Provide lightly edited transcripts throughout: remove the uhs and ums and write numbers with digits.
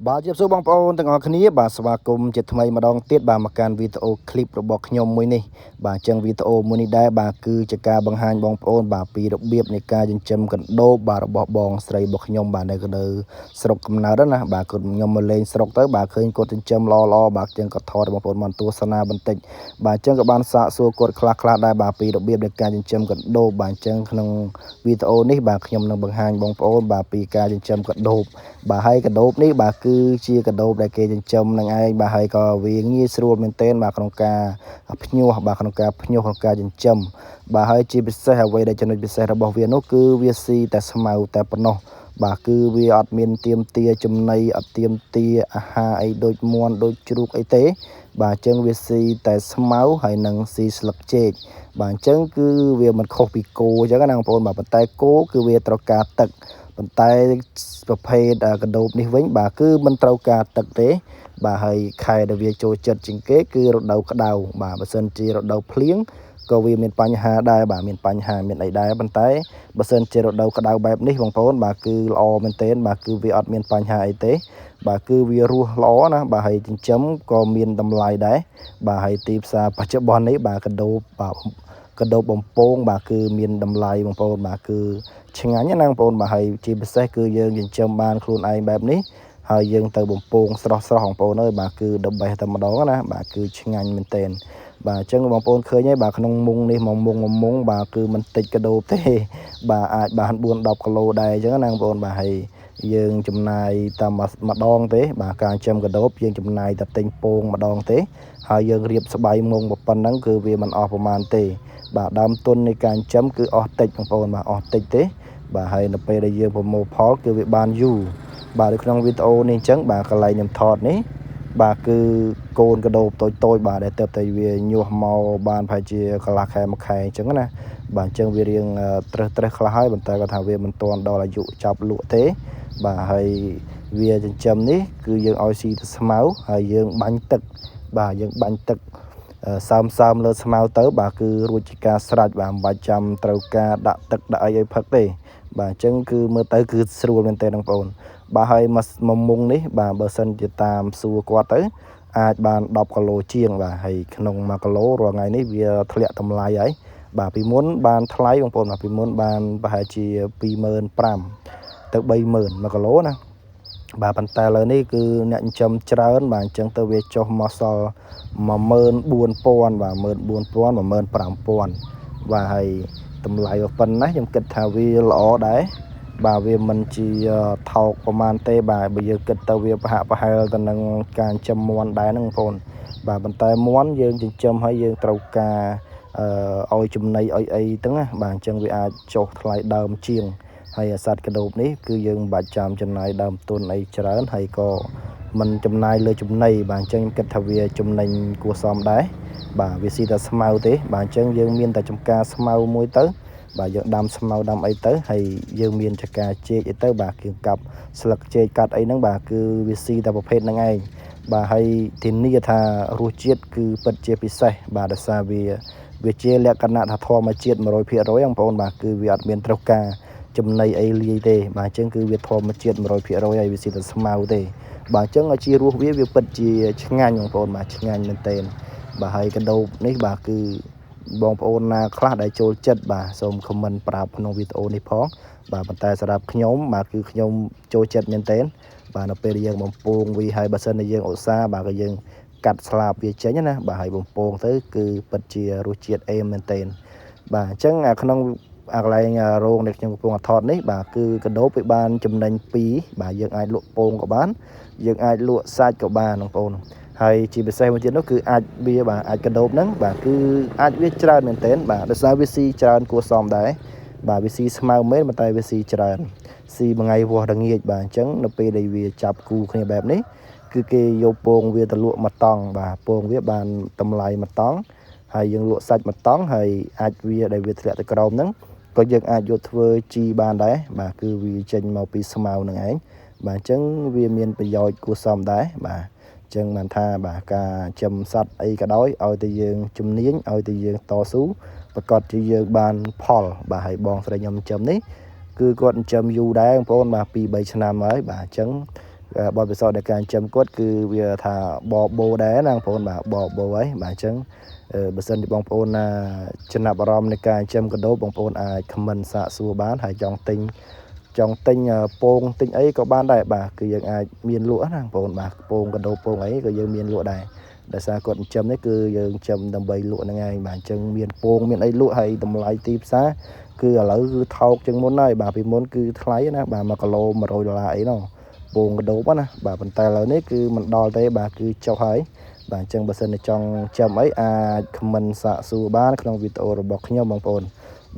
បាទជម្រាបសួរបងប្អូនទាំងអស់គ្នាបាទស្វាគមន៍ជាថ្មីម្ដងទៀតបាទមកកាន់វីដេអូឃ្លីបរបស់ខ្ញុំមួយនេះបាទអញ្ចឹងវីដេអូមួយនេះដែរបាទគឺជាការបង្ហាញបងប្អូនបាទពីរបៀបនៃការចិញ្ចឹមកណ្ដូបបាទរបស់បងស្រីរបស់ខ្ញុំបាទនៅស្រុកកំណើតណាបាទគាត់ខ្ញុំមកលេងស្រុកទៅបាទឃើញគាត់ចិញ្ចឹមល្អល្អបាទអញ្ចឹងក៏ថតបងប្អូនបានទស្សនាបន្តិចបាទអញ្ចឹងក៏បានសាកសួរគាត់ខ្លះខ្លះដែរបាទពីរបៀបនៃការចិញ្ចឹមកណ្ដូបបាទអញ្ចឹងក្នុងវីដេអូនេះបាទខ្ញុំនឹងបង្ហាញបងប្អូនបាទពីការចិញ្ចឹមកណ្ដូបបាទហើយកណ្ដូបនេះបាទគឺជាកណ្ដូបដែលគេចិញ្ចឹមនឹងឯងបាទហើយក៏វាងាយស្រួលមែនទែនបាទក្នុងការភ្ញាស់បាទក្នុងការភ្ញាស់ក្នុងការចិញ្ចឹមបាទហើយជាពិសេសអ្វីដែលចំណុចពិសេសរបស់វានោះគឺវាស៊ីតែស្មៅតែប៉ុណ្ណោះបាទគឺវាអត់មានទៀមទាចំណីអត់ទៀមទាអាហារអីដូចមាន់ដូចជ្រូកអីទេបាទអញ្ចឹងវាស៊ីតែស្មៅហើយនឹងស៊ីស្លឹកចេកបាទអញ្ចឹងគឺវាមិនខុសពីគោអញ្ចឹងណាបងប្អូនបាទប៉ុន្តែគោគឺវាត្រូវការទឹកប៉ុន្តែប្រភេទកណ្ដូបនេះវិញបាទគឺមិនត្រូវការទឹកទេបាទហើយខែដែលវាចូលចិត្តជាងគេគឺរដូវក្តៅបាទបើសិនជារដូវភ្លៀងក៏វាមានបញ្ហាដែរបាទមានបញ្ហាមានអីដែរប៉ុន្តែបើសិនជារដូវក្តៅបែបនេះបងប្អូនបាទគឺល្អមែនទែនបាទគឺវាអត់មានបញ្ហាអីទេបាទគឺវារស់ល្អណាបាទហើយចិញ្ចឹមក៏មានតម្លៃដែរបាទហើយទីផ្សារបច្ចុប្បន្ននេះបាទកណ្ដូបបាទកណ្ដូបបំពងបាទគឺមានតម្លៃបងប្អូនបាទគឺឆ្ងាញ់ណាបងប្អូនបាទហើយជាពិសេសគឺយើងចិញ្ចឹមបានខ្លួនឯងបែបនេះហើយយើងទៅបំពងស្រស់ស្រស់បងប្អូនអើយបាទគឺ the best តែម្ដងណាបាទគឺឆ្ងាញ់មែនទែនបាទអញ្ចឹងបងប្អូនឃើញហើយបាទក្នុងមុងនេះមួយមុងមួយមុងបាទគឺមិនតិចកដូបទេបាទអាចបាន4 10គីឡូដែរអញ្ចឹងណាបងប្អូនបាទហើយយើងចំណាយតែម្ដងទេបាទការចិញ្ចឹមកដូបយើងចំណាយតែទិញពងម្ដងទេហើយយើងរៀបស្បៃមុងប៉ុណ្ណឹងគឺវាមិនអស់ប្រមាណទេបាទដើមទុននៃការចិញ្ចឹមគឺអស់តិចបងប្អូនបាទអស់តិចទេបាទហើយនៅពេលដែលយើងប្រមូលផលគឺវាបានយូរបាទនៅក្នុងវីដេអូនេះអញ្ចឹងបាទកន្លែងខ្ញុំថតនេះបាទគឺកូនកដូបតូចតូចបាទដែលទៅតែវាញាស់មកបានប្រហែលជាកន្លះខែមួយខែអញ្ចឹងណាបាទអញ្ចឹងវារៀងត្រឹសត្រឹសខ្លះហើយប៉ុន្តែគាត់ថាវាមិនទាន់ដល់អាយុចាប់លក់ទេបាទហើយវាចិញ្ចឹមនេះគឺយើងឲ្យស៊ីទៅស្មៅហើយយើងបាញ់ទឹកបាទយើងបាញ់ទឹកសើមសើមលើស្មៅទៅបាទគឺរួចជាការស្រេចបាទមិនបាច់ចាំត្រូវការដាក់ទឹកដាក់អីឲ្យផឹកទេបាទអញ្ចឹងគឺមើលទៅគឺស្រួលមែនទែនបងប្អូនបាទហើយមួយមុងនេះបាទបើសិនជាតាមសួរគាត់ទៅអាចបាន10គីឡូជាងបាទហើយក្នុង1គីឡូរាល់ថ្ងៃនេះវាធ្លាក់តម្លៃហើយបាទពីមុនបានថ្លៃបងប្អូនបាទពីមុនបានប្រហែលជា25000ទៅ30000 1គីឡូណាបាទប៉ុន្តែឥឡូវនេះគឺអ្នកចិញ្ចឹមច្រើនបាទអញ្ចឹងទៅវាចុះមកសល់14000បាទ14000 15000បាទហើយតម្លៃប៉ុណ្ណេះខ្ញុំគិតថាវាល្អដែរបាទវាមិនជាថោកប្រហែលទេបាទបើយើងគិតទៅវាប្រហាក់ប្រហែលទៅនឹងការចិញ្ចឹមមាន់ដែរហ្នឹងបងប្អូនបាទប៉ុន្តែមាន់យើងចិញ្ចឹមហើយយើងត្រូវការអឺឲ្យចំណីឲ្យអីទាំងណាបាទអញ្ចឹងវាអាចចុះថ្លៃដើមជាងហើយអាសត្វកដូបនេះគឺយើងមិនបាច់ចាំចំណាយដើមទុនអីច្រើនហើយក៏មិនចំណាយលើចំណីបាទអញ្ចឹងខ្ញុំគិតថាវាចំណេញគួរសមដែរបាទវាស៊ីតែស្មៅទេបាទអញ្ចឹងយើងមានតែចំការស្មៅមួយទៅបាទយើងដាំស្មៅដាំអីទៅហើយយើងមានចការចេកអីទៅបាទគឺកាប់ស្លឹកចេកកាត់អីហ្នឹងបាទគឺវាស៊ីតែប្រភេទហ្នឹងឯងបាទហើយធានាថារសជាតិគឺពិតជាពិសេសបាទដោយសារវាជាលក្ខណៈថាធម្មជាតិ100%បងប្អូនបាទគឺវាអត់មានត្រូវការចំណីអីលាយទេបាទអញ្ចឹងគឺវាធម្មជាតិ100%ហើយវាស៊ីតែស្មៅទេបាទអញ្ចឹងឲ្យជារសវាវាពិតជាឆ្ងាញ់បងប្អូនបាទឆ្ងាញ់មែនទែនបាទហើយកដូបនេះបាទគឺបងប្អូនណាខ្លះដែលចូលចិត្តបាទសូម comment ប្រាប់ក្នុងវីដេអូនេះផងបាទប៉ុន្តែសម្រាប់ខ្ញុំបាទគឺខ្ញុំចូលចិត្តមែនទែនបាទនៅពេលដែលយើងបំពងវាហើយបើសិនជាយើងឧស្សាហ៍បាទក៏យើងកាត់ស្លាបវាចេញណាបាទហើយបំពងទៅគឺពិតជារសជាតិអេមមែនទែនបាទអញ្ចឹងអាក្នុងអាកន្លែងរោងដែលខ្ញុំកំពុងថតនេះបាទគឺកដូបវាបានចំណេញ2បាទយើងអាចលក់ពងក៏បានយើងអាចលក់សាច់ក៏បានបងប្អូនហើយជាពិសេសមួយទៀតនោះគឺអាចវាបាទអាចកដូបហ្នឹងបាទគឺអាចវាច្រើនមែនទែនបាទដោយសារវាស៊ីច្រើនគួរសមដែរបាទវាស៊ីស្មៅមែនប៉ុន្តែវាស៊ីច្រើនស៊ីមួយថ្ងៃវាស់រងាចបាទអញ្ចឹងនៅពេលដែលវាចាប់គូគ្នាបែបនេះគឺគេយកពងវាទៅលក់មួយតង់បាទពងវាបានតម្លៃមួយតង់ហើយយើងលក់សាច់មួយតង់ហើយអាចវាដែលវាធ្លាក់ទៅក្រោមហ្នឹងក៏យើងអាចយកធ្វើជីបានដែរបាទគឺវាចេញមកពីស្មៅហ្នឹងឯងបាទអញ្ចឹងវាមានប្រយោជន៍គួរសមដែរបាទចឹងបានថាបាទការចិញ្ចឹមសត្វអីក៏ដោយឲ្យតែយើងជំនាញឲ្យតែយើងតស៊ូប្រកាសជាយើងបានផលបាទហើយបងស្រីខ្ញុំចិញ្ចឹមនេះគឺគាត់ចិញ្ចឹមយូរដែរបងប្អូនបាទ2 3ឆ្នាំហើយបាទអញ្ចឹង បទពិសោធន៍នៃការចិញ្ចឹមគាត់គឺវាថាបបោដែរណាបងប្អូនបាទបបោហើយបាទអញ្ចឹងបើសិនជាបងប្អូនណាចំណាប់អារម្មណ៍នៃការចិញ្ចឹមកណ្ដូបបងប្អូនអាច comment សាកសួរបានហើយចង់ទិញចង់ទិញពងទិញអីក៏បានដែរបាទគឺយើងអាចមានលក់ណាបងប្អូនបាទពងកណ្ដូបពងអីក៏យើងមានលក់ដែរដោយសារគាត់ចិញ្ចឹមនេះគឺយើងចិញ្ចឹមដើម្បីលក់ហ្នឹងឯងបាទអញ្ចឹងមានពងមានអីលក់ហើយតម្លៃទីផ្សារគឺឥឡូវគឺថោកជាងមុនហើយបាទពីមុនគឺថ្លៃណាបាទ1គីឡូ100ដុល្លារអីនោះពងកណ្ដូបណាបាទប៉ុន្តែឥឡូវនេះគឺមិនដល់ទេបាទគឺចុះហើយបាទអញ្ចឹងបើសិនជាចង់ចាំអីអាច comment សាកសួរបានក្នុងវីដេអូរបស់ខ្ញុំបងប្អូន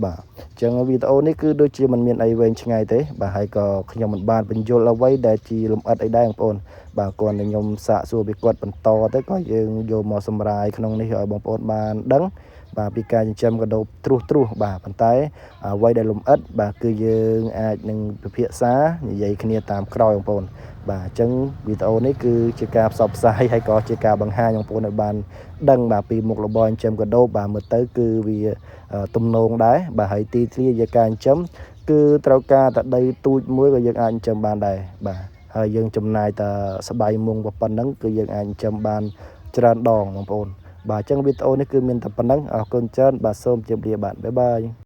បាទអញ្ចឹងវីដេអូនេះគឺដូចជាមិនមានអីវែងឆ្ងាយទេបាទហើយក៏ខ្ញុំមិនបានបញ្យល់អ្វីដែលជាលម្អិតអីដែរបងប្អូនបាទគាត់តែខ្ញុំសាកសួរពីគាត់បន្តទៅក៏យើងយកមកសម្រាយក្នុងនេះឲ្យបងប្អូនបានដឹងបាទពីការចិញ្ចឹមកណ្ដូបត្រួសត្រាសបាទប៉ុន្តែអ្វីដែលលម្អិតបាទគឺយើងអាចនឹងពិភាក្សានិយាយគ្នាតាមក្រោយបងប្អូនបាទអញ្ចឹងវីដេអូនេះគឺជាការផ្សព្វផ្សាយហើយក៏ជាការបង្ហាញបងប្អូនឲ្យបានដឹងបាទពីមុខរបរចិញ្ចឹមកណ្ដូបបាទមើលទៅគឺវាទំនងដែរបាទហើយទីធ្លាជាការចិញ្ចឹមគឺត្រូវការតែដីទូចមួយក៏យើងអាចចិញ្ចឹមបានដែរបាទហើយយើងចំណាយតែស្បៃមុងប៉ុណ្ណឹងគឺយើងអាចចិញ្ចឹមបានច្រើនដងបងប្អូនបាទអញ្ចឹងវីដេអូនេះគឺមានតែប៉ុណ្ណឹងអរគុណច្រើនបាទសូមជម្រាបលាបាទ bye bye.